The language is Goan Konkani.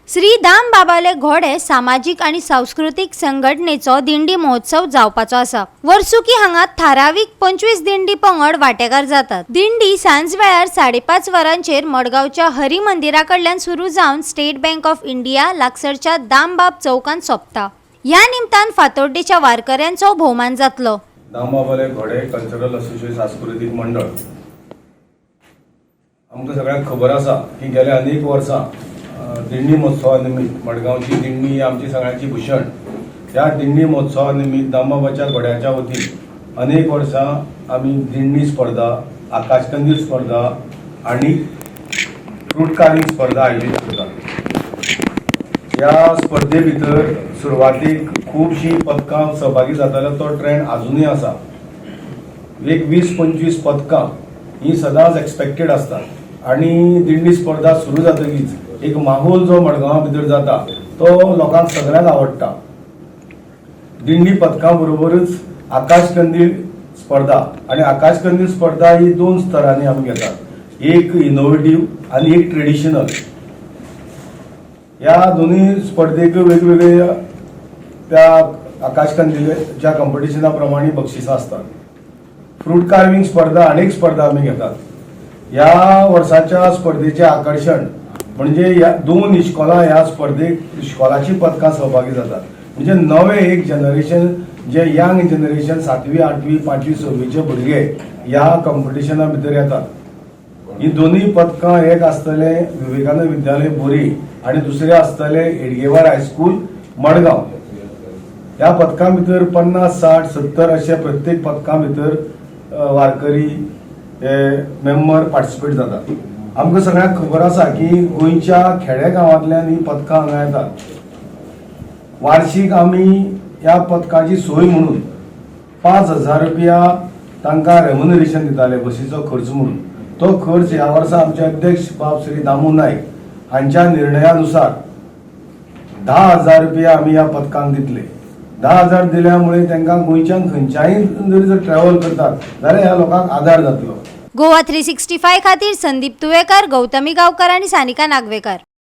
श्री दाम बाबाले घोडे सामाजीक आनी सांस्कृतीक संघटनेचो दिंडी महोत्सव जावपाचो आसा. वर्सुकी हांगा थारावीक 25 दिंडी पंगड वांटेकार जातात. दिंडी सांज वेळार 5:30 वरांचेर मडगांवच्या हरी मंदिरा कडल्यान सुरू जावन state bank of India लागसरच्या Dambab चौकांत सोंपता. ह्या निमतान फातोड्डेच्या वारकऱ्यांचो भोवमान जातलो. दामबाबाले घोडे कल्चरल असोसिएशन सांस्कृतीक मंडळ. आमकां सगळ्यांक खबर आसा की गेल्या अनेक वर्सां दिंडी महोत्सवा निमित्त, मडगांवची दिंडी ही आमची सगळ्यांची भूषण, ह्या दिंडी महोत्सवा निमित्त दामबाबाच्या घोड्याच्या वतीन अनेक वर्सां आमी दिंडी स्पर्धा, आकाशकंदील स्पर्धा आनी फ्रूट कार्विंग स्पर्धा आयोजीत करतात. ह्या स्पर्धे भितर सुरवातीक खुबशीं पदकां सहभागी जाताले, तो ट्रेंड आजुनूय आसा. एक 20-25 पदकां ही सदांच एक्सपेक्टेड आसतात आनी दिंडी स्पर्धा सुरू जातकीच एक माहोल जो मडगांवा भितर जाता तो लोकांक सगळ्यांक आवडटा. दिंडी पथकां बरोबरच आकाशकंदील स्पर्धा आनी आकाशकंदील स्पर्धा ही दोन स्तरांनी आमी घेतात, एक इनोवेटीव आनी एक ट्रेडिशनल. ह्या दोन्ही स्पर्धेक वेगवेगळे त्या आकाशकंदिलाच्या कंपिटिशना प्रमाणे बक्षिसां आसतात. फ्रूट कार्विंग स्पर्धा, अनेक स्पर्धा आमी घेतात. ह्या वर्साच्या स्पर्धेचें आकर्शण म्हणजे ह्या दोन इश्कोलां, ह्या स्पर्धेक इश्कोलाची पदकां सहभागी जातात. म्हणजे नवें एक जनरेशन, जे यंग जनरेशन, सातवी, आठवी, पांचवी, सव्वीचे भुरगे ह्या कंपिटिशना भितर येतात. ही दोनूय पदकां, एक आसतलें विवेकानंद विद्यालय बोरी आनी दुसरें आसतलें हेडगेवार हायस्कूल मडगांव. ह्या पदकां भितर 50, 60, 70 अशे प्रत्येक पदकां भितर वारकरी हे मेंबर पार्टिसिपेट जातात. आमकां सगळ्यांक खबर आसा की गोंयच्या खेड्या गांवांतल्यान ही पदकां हांगा येतात. वार्षीक आमी ह्या पदकाची सोय म्हणून 5000 रुपया तांकां रेम्युनरेशन दिताले बसीचो खर्च म्हणून. तो खर्च ह्या वर्सा आमचे अध्यक्ष बाब श्री दामू नायक हांच्या निर्णयानुसार 10,000 रुपया आमी ह्या पदकांक दितले. 10,000 दिल्या मुळे तांकां गोंयच्यान खंयच्याय जरी जर ट्रॅव्हल करतात जाल्यार ह्या लोकांक आदार जातलो. गोवा 365 खातीर संदीप तुवेकर, गौतमी गावकर आणि सानिका नागवेकर.